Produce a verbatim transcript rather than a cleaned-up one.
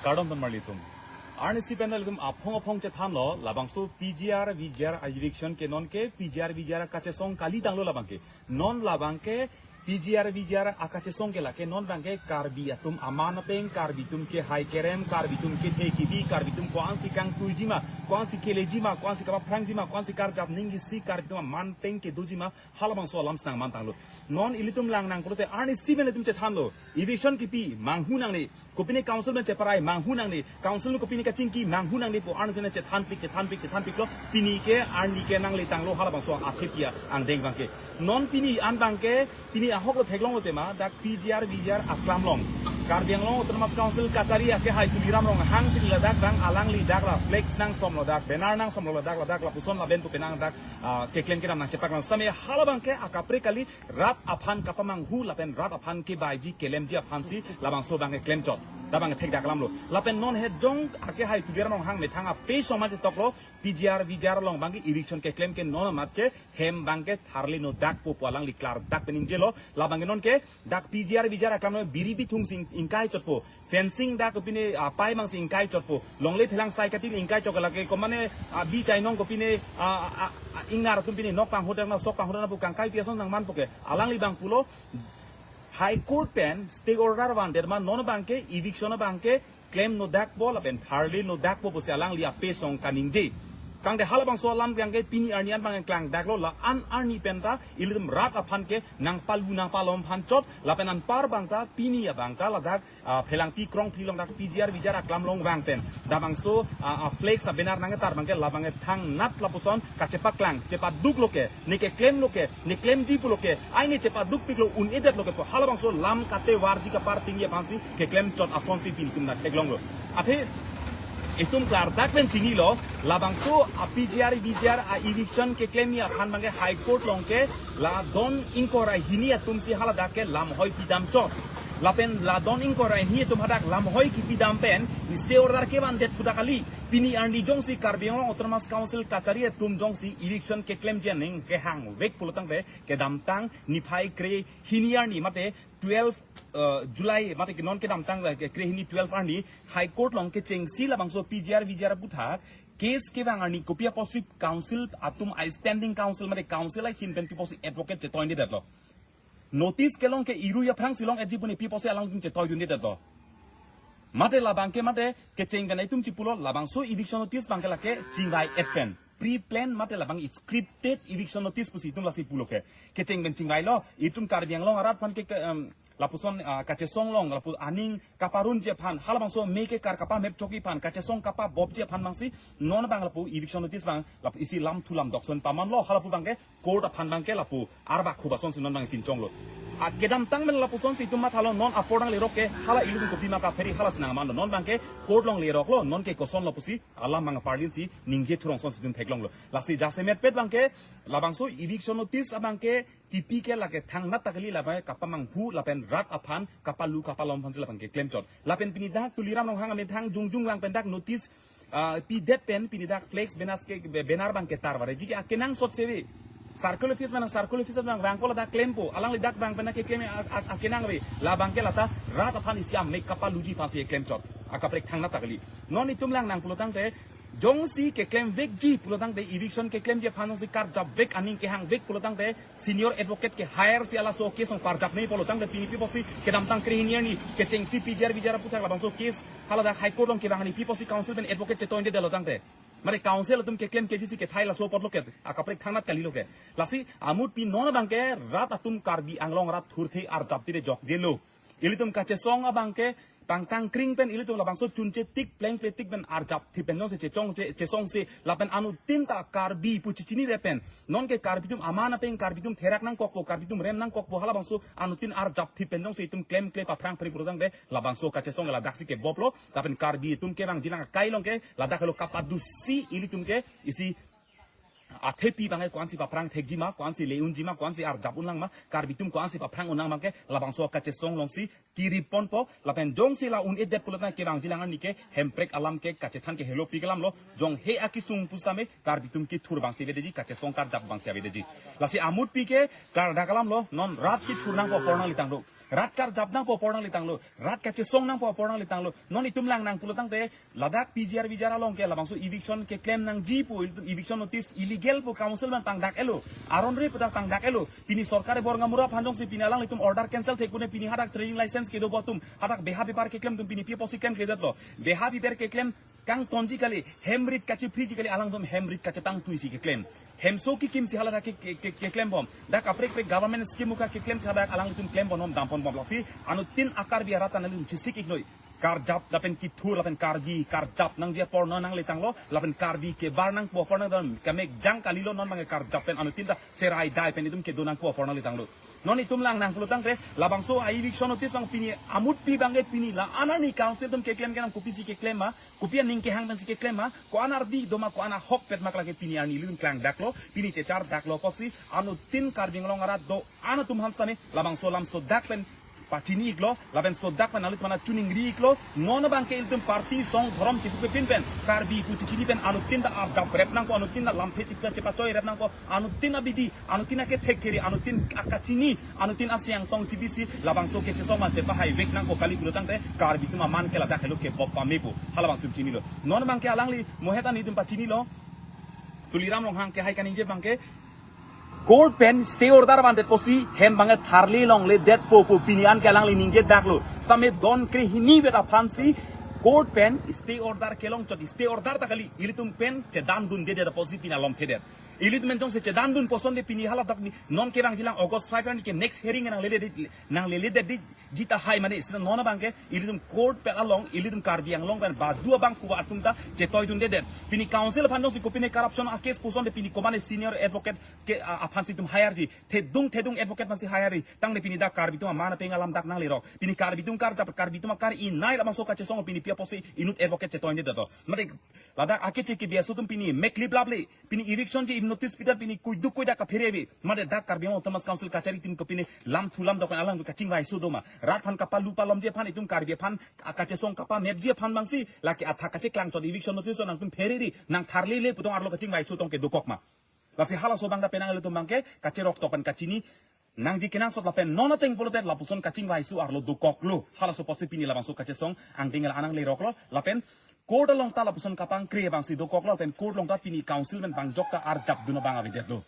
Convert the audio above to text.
Kardom ton marli atum. Arnisi pen ilitum aphong aphong chethanlo, labangso P G R V G R a eviction ke non ke P G R V G R kachesong kali tanglo labang ke. Non labang ke P G R V G R akachesong ke lake non abang ke Karbi atum aman apeng, Karbi atum kehai kerem, Karbi atum kethe kebi, Karbi atum ko-ansi kangtuiji ma, ko-ansi keleji ma, ko-ansi kapaphrangji ma, ko-ansi karjap ningje si Karbi atum aman apeng kedoji ma, halabangso alam si nangman tanglo. Non ilitum lang nang pulote arnisi pen ilitum chethanlo. Eviction kipi manghu nangne, kopine council pen cheparai manghu nangne, council kopine kachingki manghu nangne pu arnisi pen chethanpik, chethanpik, chethanpiklo. Pini ke arni ke nangle tanglo halabangso athepi angdeng abang ke. Non pini an abang ke, pini ahok lo theklonglo tema, dak P G R V G R aklam along, Karbi Anglong Autonomous Council kachari akehai Tuliram Ronghang pini ladak abang alangli dak la flex nangsomlo, dak banner nangsomlo, ladak ladak lapuson laben pu penang dak, ah, keklem kedam nangchepaklang. Sitame halabang ke akaprek kali, rat aphan kapamanghu lapen rat aphan kebaiji kelemji aphansi labangso abang ke klemchot. Dak abang thekdak alamlo. Lapen non het jong akehai Tuliram Ronghang methang ape soma chetoklo, P G R V G R along abang ke eviction keklem ke non amat ke hem abang ke tharle no dakpo pu alangli klardak pen ningjelo. Labang ke non ke dak P G R V G R aklam along biri bithung si ingkaichotpo. Fencing dak kopine, ah, pai mang si ingkaichotpo. Longle phelang sai kati ingkaichot lake. Komane, ah, bi chainong kopine, ah, ah, ah, ingnar atum pine nok panghodak na sok panghodak na pu kangkai pi ason nangmanpo ke. Alangli abang pulo High Court pen stay order vandet ma non abang ke eviction abang ke klem no dakpo lapen tharle no dakpo pusi alangli ape song kaningje. Tangte halabangso alam abang ke pini arni an abang klangdaklo, la-an arni pen ta ilitum rat aphan ke nangpalu nangpalom aphan chot lapen anpar abang ta pini abang ta ladak, ah, phelangpi krongpi along dak P G R V G R aklam along vang pen labangso, ah, ah, flex a banner nangketar abang ke labang ke thangnat lapuson kachepaklang, chepaduklo ke, ne keklemlo ke, ne klemji pulo ke, ai ne chepadukpiklo, un-edetlo ke pu halabangso lam katevarji kapartingji aphansi keklemchot asonsi pini atum nangtheklonglo. Athe itum klardak pen chinilo, labangso a P G R V G R a eviction keklemji aphan abang ke High Court along ke la don ingkoi ra hini atumsi haladak ke lamhoi pidamchot. Lapen la don ingkoi ra hini atum hadak lamhoi kipidam pen stay order kevandet pu dak kali. Pini arni jongsi Karbi Anglong Autonomous Council kachari atum jongsi eviction keklemji aning kehangvek pulo tangte kedamtang niphai krehini arni mate twelve, eh, July mate ke non kedamtang, eh, krehini twelve arni High Court along kechengsi labangso P G R V G R aputhak case kevang arni kopi apotsi council atum a standing council mate council ahin pen pi apotsi advocate chetoindedetlo. Notice kelong ke irui aphrangsi long-etji pu ne pi apotsi alangtum chetoidundedetlo. Mate labang ke mate kecheng pen itum chipulo labangso eviction notice abang ke lake chingvai-et pen. Pre-plan mate labang scripted eviction notice pusi itum lasi pulo ke. Kecheng pen chingvailo, itum Karbi Anglong arat aphan ke, ke, em, lapuson, ah, kachesong along, lapu aning kaparunji aphan, halabangso me kekar kapamepchokji aphan, kachesong kapabopji aphan abangsi, non abang lapu eviction notice abang, lapu isi lam thu lam dokson pamanlo, halapu abang ke, court aphan abang ke lapu arbak khubason si non abang pinchonglo. A kedamtang pen lapusonsi itum mathalo non apor nanglerok ke hala ilitum kopima kapheri hala si nangmanlo non abang ke court along leroklo non ke kosonlo pusi alam abang parlin si ningje thurong sonsi itum theklonglo. Lasi jasemetpet abang ke labangso eviction notice abang ke tipi ke lake thangnat ta kali labang ke kapamanghu lapen rat aphan kapalu kapalom aphansi labang ke klemchot. Lapen pini dak Tuliram Ronghang amethang jongjong lang pen dak notice ah, pidet pen pini dak flex banner ke, banner abang ketarvareji ke akenangsot seve. Circle office mana circle office abang vangpo ladak klempo. Alangli dak abang pen keklem a, a, akenangve. Labang ke lata rat aphan isi amek kapaluji aphansi klemchot. Akaprek thangnat ta kali. Non itum lang nang pulo tangte jongsi keklemvekji pulo tangte eviction keklemji aphan jongsi karjapvek aning kehangvek pulo tangte senior advocate ke hire si halaso case along parjapnei pulo tangte pini pi apotsi kedamtang krehini arni kechengsi P G R V G R aputhak labangso case haladak High Court along kevang arni pi apotsi council pen advocate chetoindedetlo tangte. Mane council atum keklem kejisi kethai laso apotlo ke, akaprek thangnat kalilo ke. Lasi amut pi non abang ke rat atum Karbi Anglong rat thurthe arjapthe jokjelo. Ilitum kachesong abang ke pangtang kring pen ilitum labangso chunche tik plengple tik pen arjapthe pen jongsi chechongche chesongse lapen anuttin ta Karbi pu chichinire pen. Non ke Karbi atum aman apeng Karbi atum therak nangkokpo, Karbi atum rem nangkokpo, halabangso anuttin arjapthe pen jongsi itum klemkle paphrang phri pulo tangte labangso kachesong ladaksi keboplo. Lapen Karbi atum kevangjilang akai along ke ladak helo kapadusi ilitum ke isi athepi abang ke ko-ansi paphrang thekji ma, ko-ansi le-unji ma, ko-ansi arjap unlang ma, Karbi atum ko-ansi paphrang unlang abang ke labangso kachesong alongsi kiriponpo. Lapen jongsi la un-edet pulo tangte kevangjilang arni ke hemprek alam ke kachethan ke helopi ke alamlo, jong he akisung pusitame Karbi atum kethur abangsi avedeji, kachesong karjap abangsi avedeji. Lasi amut pi ke klardak alamlo, non rat kethur nangpo apor nanglitanglo. Rat karjap nangpo apor nanglitanglo, rat kachesong nangpo apor nanglitanglo. Non itum lang nang pulo tangte, ladak P G R V G R along ke labangso eviction keklem nangji pu, eviction notice illegal pu council man pangdak-etlo. Aron re pu ta pangdak-etlo. Pini sorkar bor ngamura aphan jongsi pini alanglitum order cancel thek pune pini hadak trading license kedo pu atum, hadak beha bepar keklem atum pini pi apotsi klemkledetlo. Beha bepar keklem kangtonji kali, hem rit kachephriji kali, alangtum hem rit kachetangtui si keklem. Hemso kikim si hala ke, ke, ke, keklembom. Dak kaprek prek government scheme uka keklem si hadak alangtum klembom, damponbom. Lasi anuttin a-Karbi arat ta nanglitum chesik-iknoi. Karjap lapen kithur lapen Karbi karjap nangji apor nanglitanglo, lapen Karbi kebar nangpo apor nangdam, kamek jang kalilo, non abangke karjap pen anuttin ta serai dai pen itum kedo nangpo apor nanglitanglo. Non itum lang nang pulo tangte, labangso a-eviction notice abang pini amutpi abangke pini la-an arni council atum keklem kenam, kopisi keklem ma, kopi aning kehang pensi keklem ma, ko-an ardi do ma, ko-an ahokpet ma, lake pini arni ilitum klangdaklo, pini chechardaklo apotsi anuttin Karbi Anglong arat do-an atum aphan sitame labangso alam sodak pen pachini-iklo, lapen sodak pen alut mana chuningri-iklo. Non abangke ilitum party song dhorom chipupe pin pen, Karbi pu chichini pen anuttin ta arjap rep nangpo, anuttin ta lamthe chipta chepachoi rep nangpo, anuttin abidi, anuttin akethek keri, anuttin akachini, anuttin asiang tong chibisi labangso kechesong ma chepahai vek nangpo kali pulo tangte, Karbi atum aman ke ladak helo kebop pamepo. Halabangso chinilo. Non abangke alangli mohet an itum pachinilo. Tuliram Ronghang kehai kaningje abangke, court pen stay order vandet apotsi hem abangke tharle longledetpo pu pini an ke alangli ningjedaklo. Sitame don krehini vet aphansi court pen stay order kelongchot, stay order ta kali, ilitum pen chedandundedet apotsi pini alomthedet. Ilitum pen jongsi chedandunpo asonte pini haladak ni, non kevangjilang August five arni ke next hearing nanglele, nangleledet di, jita hai mane, sita non abangke ilitum court pen along, ilitum Karbi Anglong pen badu abang kuwa atum ta chetoidundedet. Pini council aphan jongsi kopine corruption a-case pu asonte pini komane senior advocate ke, a, aphansi itum hire ji. Thedung thedung advocate aphansi hire ji. Tangte pini dak Karbi atum aman apeng alam dak nanglerok. Pini Karbi atum karjap, Karbi atum akar-inai labangso kachesong pini pi apotsi inut advocate chetoidundedet to. Mate ladak akeche ke biaso atum pini mek liplaple. Pini eviction ji notice pitar pini kuiduk kuidak kaphere ave. Mate dak Karbi Anglong Autonomous Council kachari atum kopine lamthu lamdok pen alang kachingvaiso do ma. Rat aphan kapalu palomji aphan, itum Karbi aphan akachesong kapamepji aphan abangsi lake athak kacheklangchot eviction notice nangtum phereri, nang tharlele pu tong arlo kachingvaiso tong ke dokok ma. Lasi halaso abang ta penang ilitum abangke kacheroktok pen kachini nangji kenangsot lapen non ateng pulote lapuson kachingvaiso arlo dokoklo. Halaso apotsi pini labangso kachesong angdeng la-an nangleroklo lapen court along ta lapuson kapangkre abangsi dokoklo lapen court along ta pini council pen bangjok ta arjapdun abang avedetlo.